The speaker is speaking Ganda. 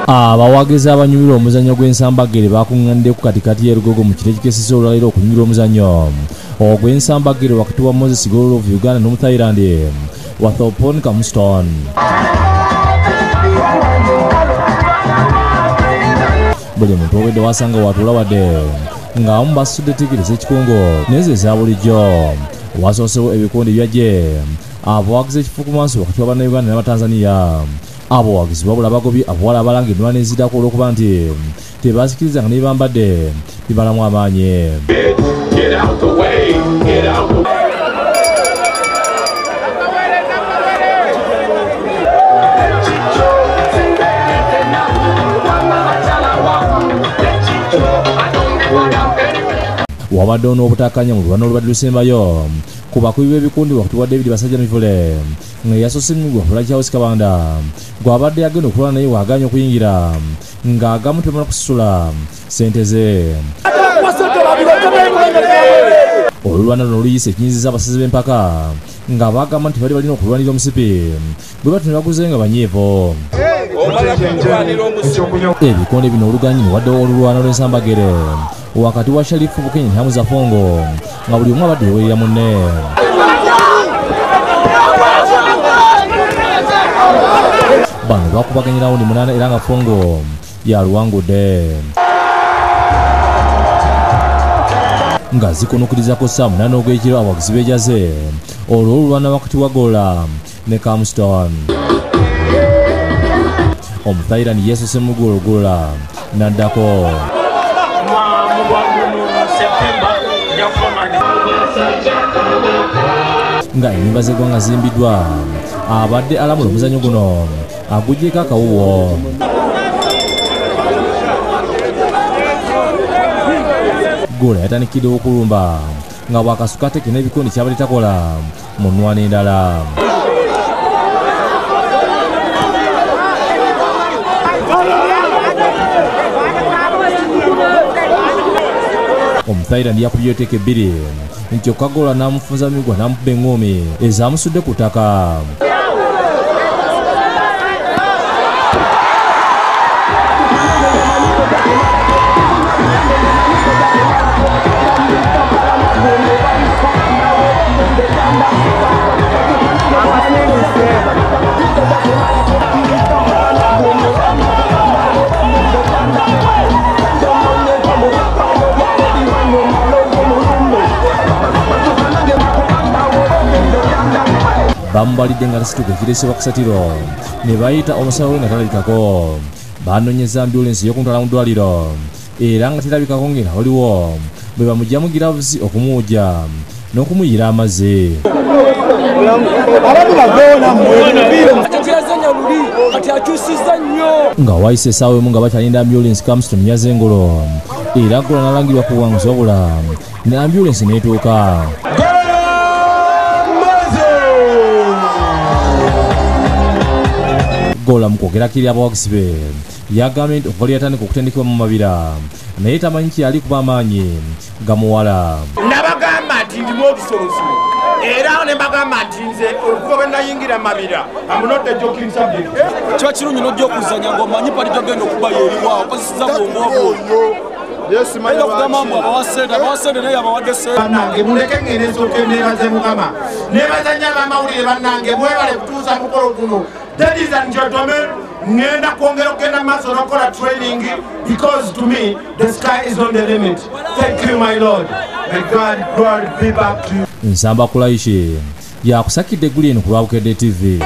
Abawagizi abanyumirwa omuzannyo gw'ensambagere bakuŋŋaanidde ku katikati y'e Lugogo mu kiro ekikesese olwaleero okunyumirwa omuzannyo ogw'ensambagere wakati wa Moses Golola of Uganda n'Omuthailand Wathopon Kamston. Buli muntu obwedde wasanga watuula wadde ng'abamu basudde tikiti z'ekikungo n'ezo eza bulijjo. Wasoosewo ebikundi byajje abawagizi ekifukumansi wakati wa Bannayuganda n'Abatanzania. Abawagizi wabula bagobye abawala abalanga ennwana eziddako olw'okuba nti tebazikirizanga ne bambadde bibalamu amaanyi. Wabaddewo n'obutakkaanya mu lulwana olubadde lusembayo ku bakubi b'ebikundi wakati wa David Basajja Mivule nga yasoose migwa Charles Kabanda gw'abadde agenda okulwana naye wagaanye okuyingira ng'agamu tebamala kusasula ssente ze. Olulwana luno oluyise ekinyiziza abasazi b'empaka nga bagamba nti bali balina okulwanira omusipi bwe batyo ne baguze nga banyiivu. Ebikonde bino oluganyi waddewo olulwana lw'ensambagere wakati wa Sharifu Bukenya ne Hamza Fongo nga buli omu abadde yewerera munne. Bano bakubaganye rawundi 8 era nga Fongo yaluwangudde. Nga zikunukirizako ssaawa 8 ogw'ekiro abawagizi beejaze olwo olulwana wakati wa Gola ne Kamston. Omuthailand yeesose mu Gola n'addako. Nga ennyumba z'eggwanga ziyimbiddwa abadde alamula omuzannyo guno aguggyeko akawuwo. Gola yatandikidde okulumba nga bw'akasuka teke n'ebikundi kyabadde takola mu nnwana endala. Omuthailand yakubye teke 2 kyokka Gola n'amufunza migwa n'amukuba eŋŋumi ezaamusudde ku ttaka. Bamubalidde nga tasituka ekireesebwa kusatiro ne bayita omusawo we nga talabikako. Banoonyeza ambulensi ey'okumutwala mu ddwaliro era nga terabikako ng'era waliwo bwe bamuggyamu giravuzi okumuwujja n'okumuyira amazzi. Nga wayise essaawa emu nga bakyalinda ambulensi, Kamston yazze engolo era Gola n'alangirwa ku buwanguzi wabula ne ambulensi n'etuuka. Gola mu kwogerako eri abawagizi be yagambye nti okuva lwe yatandika okutendekebwa mu Mabira naye tamanyi kyeyali kuba amaanyi gamuwala. Nabagamba nti ndimu obusobozi era ne mbagamba nti nze okuva bwe nayingira Mabira I'm not a joking subject. Kiba kirungi n'ojja okuzannya ng'omanyi pali gy'ogenda okuba y'eriwa okozesezza bwongo bwo. Bannange muleke ngende nsooke neebaze Mukama, neebaza nnyo abamawulire bannange mwebale kutuusa mukolo guno. Ladies and gentlemen, ngenda kwongera okugenda maaso n'okukola training because to me the sky is on the limit. Thank you my Lord. May God glory be back to you. Nsamba Kulaishi yakusakidde eggulu eno ku lwa Bukedde TV.